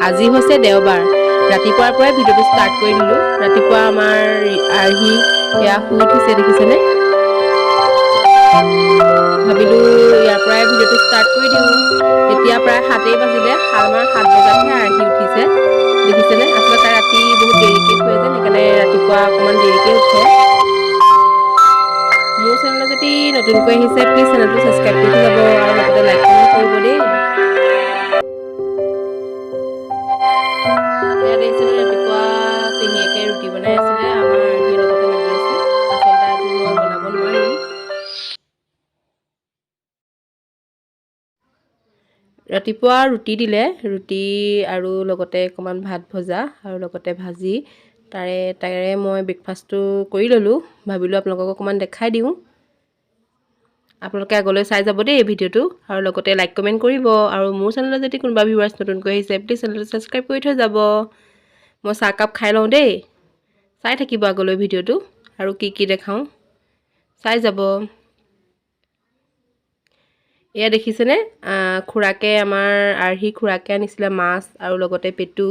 আজি হৈছে দেওবাৰ। ৰাতিপুৱাৰ পৰাই ভিডিঅ'টো ষ্টাৰ্ট কৰি দিলোঁ। ৰাতিপুৱা আমাৰ আৰ্হি এয়া শুই উঠিছে, দেখিছেনে? ভাবিলোঁ ইয়াৰ পৰাই ভিডিঅ'টো ষ্টাৰ্ট কৰি দিওঁ। এতিয়া প্ৰায় 7ই বাজিলে। আমাৰ 7 বজাতহে আৰ্হি উঠিছে, দেখিছেনে? আচলতে তাই ৰাতি বহুত দেৰিকৈ শুৱে যে, সেইকাৰণে ৰাতিপুৱা অকণমান দেৰিকৈ উঠে। মোৰ চেনেলত যদি নতুনকৈ আহিছে, প্লিজ চেনেলটো ছাবস্ক্ৰাইব কৰি থৈ যাব আৰু লগতে লাইক, কমেণ্ট কৰিব দেই। এয়া দেখিছেনে, ৰাতিপুৱা পেহীয়েকে ৰুটি বনাই আছিলে, আমাৰ আৰ্হিৰ লগতে লাগি আছে। আচলতে আজি মই বনাব নোৱাৰিম। ৰাতিপুৱা ৰুটি দিলে, ৰুটি আৰু লগতে অকণমান ভাত ভজা আৰু লগতে ভাজি, তাৰে তাৰে মই ব্ৰেকফাষ্টটো কৰি ল'লোঁ। ভাবিলোঁ আপোনালোকক অকণমান দেখাই দিওঁ। আপোনালোকে আগলৈ চাই যাব দেই এই ভিডিঅ'টো আৰু লগতে লাইক, কমেণ্ট কৰিব। আৰু মোৰ চেনেলত যদি কোনোবা ভিউৱাৰ্ছ নতুনকৈ আহিছে, প্লিজ চেনেলটো ছাবস্ক্ৰাইব কৰি থৈ যাব। মই চাহকাপ খাই লওঁ দেই। চাই থাকিব আগলৈ ভিডিঅ'টো আৰু কি কি দেখাওঁ চাই যাব। এয়া দেখিছেনে, খুৰাকে, আমাৰ আৰ্হি খুৰাকে আনিছিলে মাছ আৰু লগতে পেটু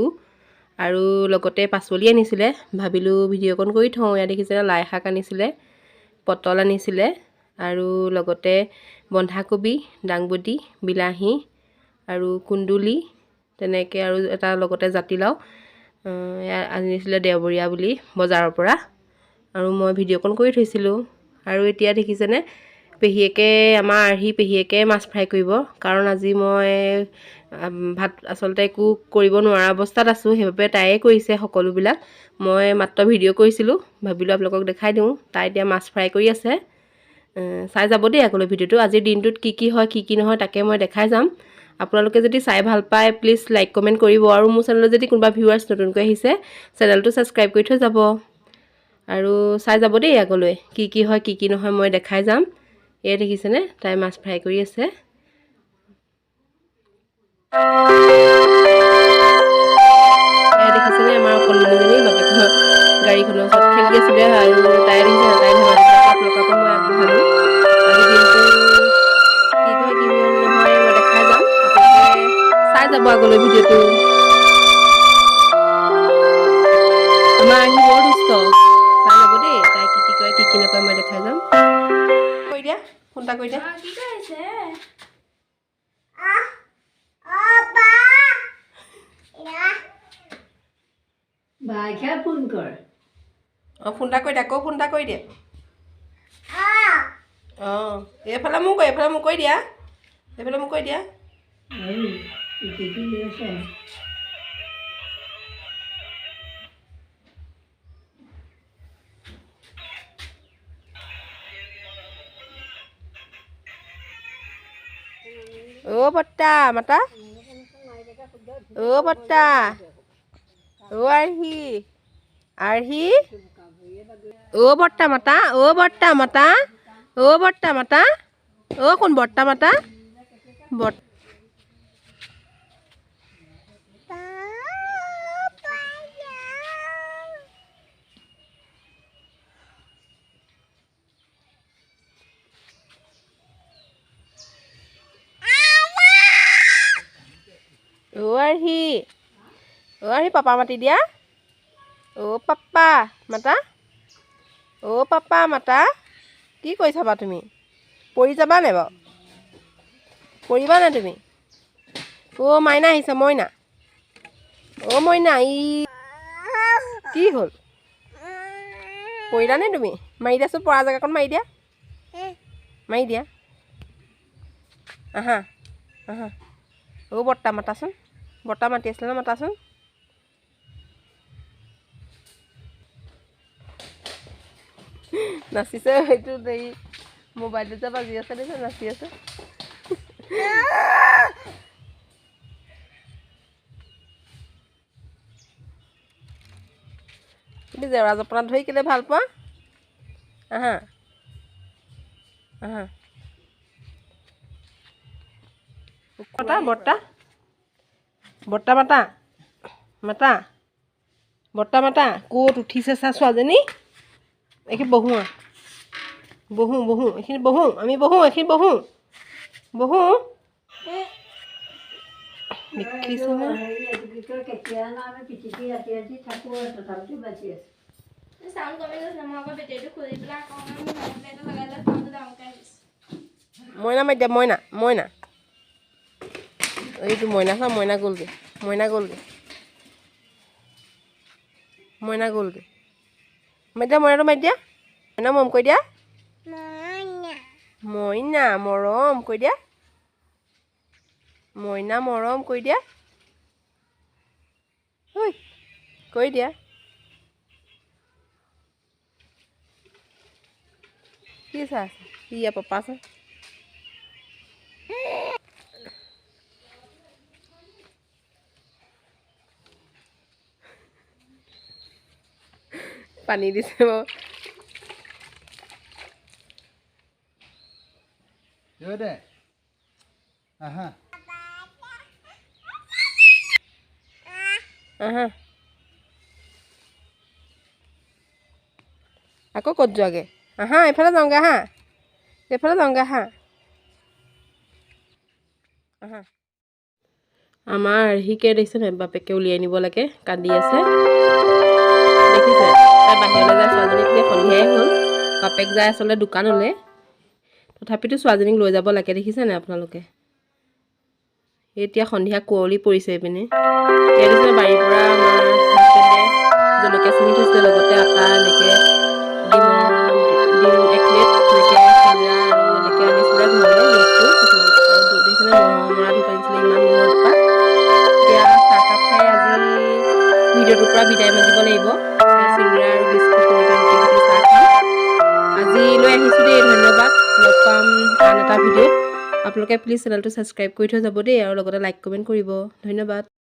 আৰু লগতে পাচলি আনিছিলে। ভাবিলোঁ ভিডিঅ'কণ কৰি থওঁ। এয়া দেখিছেনে, লাই শাক আনিছিলে, পটল আনিছিলে আৰু লগতে বন্ধাকবি, দাংবডি, বিলাহী আৰু কুন্দুলি তেনেকৈ আৰু এটা লগতে জাতিলাও এয়া আনিছিলে দেওবৰীয়া বুলি বজাৰৰ পৰা আৰু মই ভিডিঅ'কণ কৰি থৈছিলোঁ। আৰু এতিয়া দেখিছেনে, পেহীয়েকে, আমাৰ আৰ্হি পেহীয়েকে মাছ ফ্ৰাই কৰিব, কাৰণ আজি মই ভাত আচলতে একো কৰিব নোৱাৰা অৱস্থাত আছোঁ। সেইবাবে তাইয়ে কৰিছে সকলোবিলাক, মই মাত্ৰ ভিডিঅ' কৰিছিলোঁ। ভাবিলোঁ আপোনালোকক দেখাই দিওঁ। তাই এতিয়া মাছ ফ্ৰাই কৰি আছে। চাই যাব দেই আগলৈ ভিডিঅ'টো। আজিৰ দিনটোত কি কি হয়, কি কি নহয়, তাকে মই দেখাই যাম। আপোনালোকে যদি চাই ভাল পায়, প্লিজ লাইক, কমেণ্ট কৰিব আৰু মোৰ চেনেলত যদি কোনোবা ভিউৱাৰ্ছ নতুনকৈ আহিছে, চেনেলটো ছাবস্ক্ৰাইব কৰি থৈ যাব আৰু চাই যাব দেই। আগলৈ কি কি হয়, কি কি নহয়, মই দেখাই যাম। এয়া দেখিছেনে, তাই মাছ ফ্ৰাই কৰি আছে। এয়া দেখিছেনে, আমাৰ অকণমানিজনী বাপেকৰ গাড়ীখনৰ ওচৰত খেলি আছিলে আৰু তাই দেখিছে, তাই ধেমালিবিলাকো আপোনালোককো মই আগবঢ়ালোঁ। আজি দিনটো কি হয়, কি নহয়, মই দেখাই যাম। আপোনালোকে চাই যাব আগলৈ ভিডিঅ'টো। আমাৰ আহি বৰ দুষ্ট। চাই যাব দেই, তাই কি কি কয়, কি কি নকয়, মই দেখাই যাম। কৰি দিয়া, ফোন এটা কৰি দিয়া। কি কৰিছে? বাঘে ফোন কৰ। অঁ, ফোন এটা কৰি দিয়া, আকৌ ফোন এটা কৰি দিয়া। অঁ, এইফালে মোক এইফালে মোক কৰি দিয়া, এইফালে মোক কৰি দিয়া। এই ইটো লৈছে। অ' বৰ্তা মাতা, অ' বৰ্তা, অ' আৰ্হি, আৰ্হি, অ' বৰ্তা মাতা, অ' বৰ্তা মাতা, অ' বৰ্তা মাতা, অ' কোন বৰ্তা মাতা, বৰ্তা। অ' আৰ্হি, অ' আৰ্হি, পাপা মাতি দিয়া। অ' পাপা মাতা, অ' পাপা মাতা। কি কৰিছা বা তুমি? পৰি যাবা নে বাৰু? পৰিবা নে তুমি? অ' মাইনা আহিছে, মইনা, অ' মইনা, ই কি হ'ল, পৰিলা নে তুমি? মাৰি দিয়াচোন, পৰা জেগাকণ মাৰি দিয়া, মাৰি দিয়া। আহা আহা। অ' বৰ্তা মাতাচোন, বৰ্তা মাতি আছিলে ন, মাতাচোন। নাচিছে সেইটো, এই মোবাইলটো যে বাজি আছে দেখিছে, নাচি আছে। তুমি জেওৰা জপনাত ধৰি কেলৈ ভাল পোৱা? আহা আহা। মাতা বৰ্তা, বৰ্তা মাতা, মাতা বৰ্তা মাতা। ক'ত উঠিছে চা ছোৱালীজনী। এইখিনি বহোঁ আহ। বহোঁ বহোঁ, এইখিনি বহোঁ, আমি বহোঁ, এইখিনি বহোঁ, বহোঁ। দেখিছেনে? হেৰি, এইটো কি কয়, কেতিয়া না আমি পিটিকি ৰাতি ৰাতি থাকোঁ আৰু তথাপিতো বাচি আছে। চাউণ্ড কমি গৈছিলে, মই আকৌ বেটেৰীটো খুলি পেলাই আকৌ অকণমান এটা লগাই দিলে চাউণ্ডটো ডাঙৰকৈ আহিছে। মইনা মাতি দিয়া, মইনা, মইনা। এইটো মইনা চা, মইনা গ'লগৈ, মইনা গ'লগৈ, মইনা গ'লগৈ। মাতি দিয়া মইনাটো, মাতি দিয়া মইনা, মৰম কৰি দিয়া মইনা, মৰম কৰি দিয়া মইনা, মৰম কৰি দিয়া, ঐ কৰি দিয়া। কি চাই আছে ইয়া? পাপা আছে। পানী দিছে বাৰু। দে আহা। আহা, আকৌ ক'ত যোৱাগে? আহা, এইফালে যাওঁগে, আহা, এইফালে যাওঁগে, আহা, আহা। আমাৰ আৰ্হিকে দেখিছে নাই, বাপেকে উলিয়াই নিব লাগে, কান্দি আছে দেখিছে। তাই বাহিৰলৈ যায়। ছোৱালীজনী এতিয়া সন্ধিয়াই হ'ল, বাপেক যায় আচলতে দোকানলৈ, তথাপিতো ছোৱালীজনীক লৈ যাব লাগে, দেখিছে নাই আপোনালোকে? এতিয়া সন্ধিয়া কুঁৱলী পৰিছে এইপিনে। এতিয়া দেখিছে, বাৰীৰ পৰা আমাৰ হাজবেণ্ডে জলকীয়া ছিঙি থৈছিলে, লগতে আটা, এনেকৈ ডিমৰ ডিম এক প্লেট, এনেকৈ চিঙৰা আৰু এনেকৈ আনিছিলে ঘৰলৈ বস্তু কিছুমান। আৰু দেখিছেনে, মহ মৰা ধূপ আনিছিলে, ইমান মহৰ উৎপাত। এতিয়া চাহকাপ খাই আজি ভিডিঅ'টোৰ পৰা বিদায় মাগিব লাগিব। এতিয়া চিঙৰা আৰু বিস্কুট এনেকৈ ৰুটি সৈতে চাহ খাম। আজিলৈ আহিছোঁ দেই, ধন্যবাদ। লগ পাম আন এটা ভিডিঅ'ত। আপোনালোকে প্লিজ চেনেলটো ছাবস্ক্ৰাইব কৰি থৈ যাব দেই আৰু লগতে লাইক, কমেণ্ট কৰিব। ধন্যবাদ।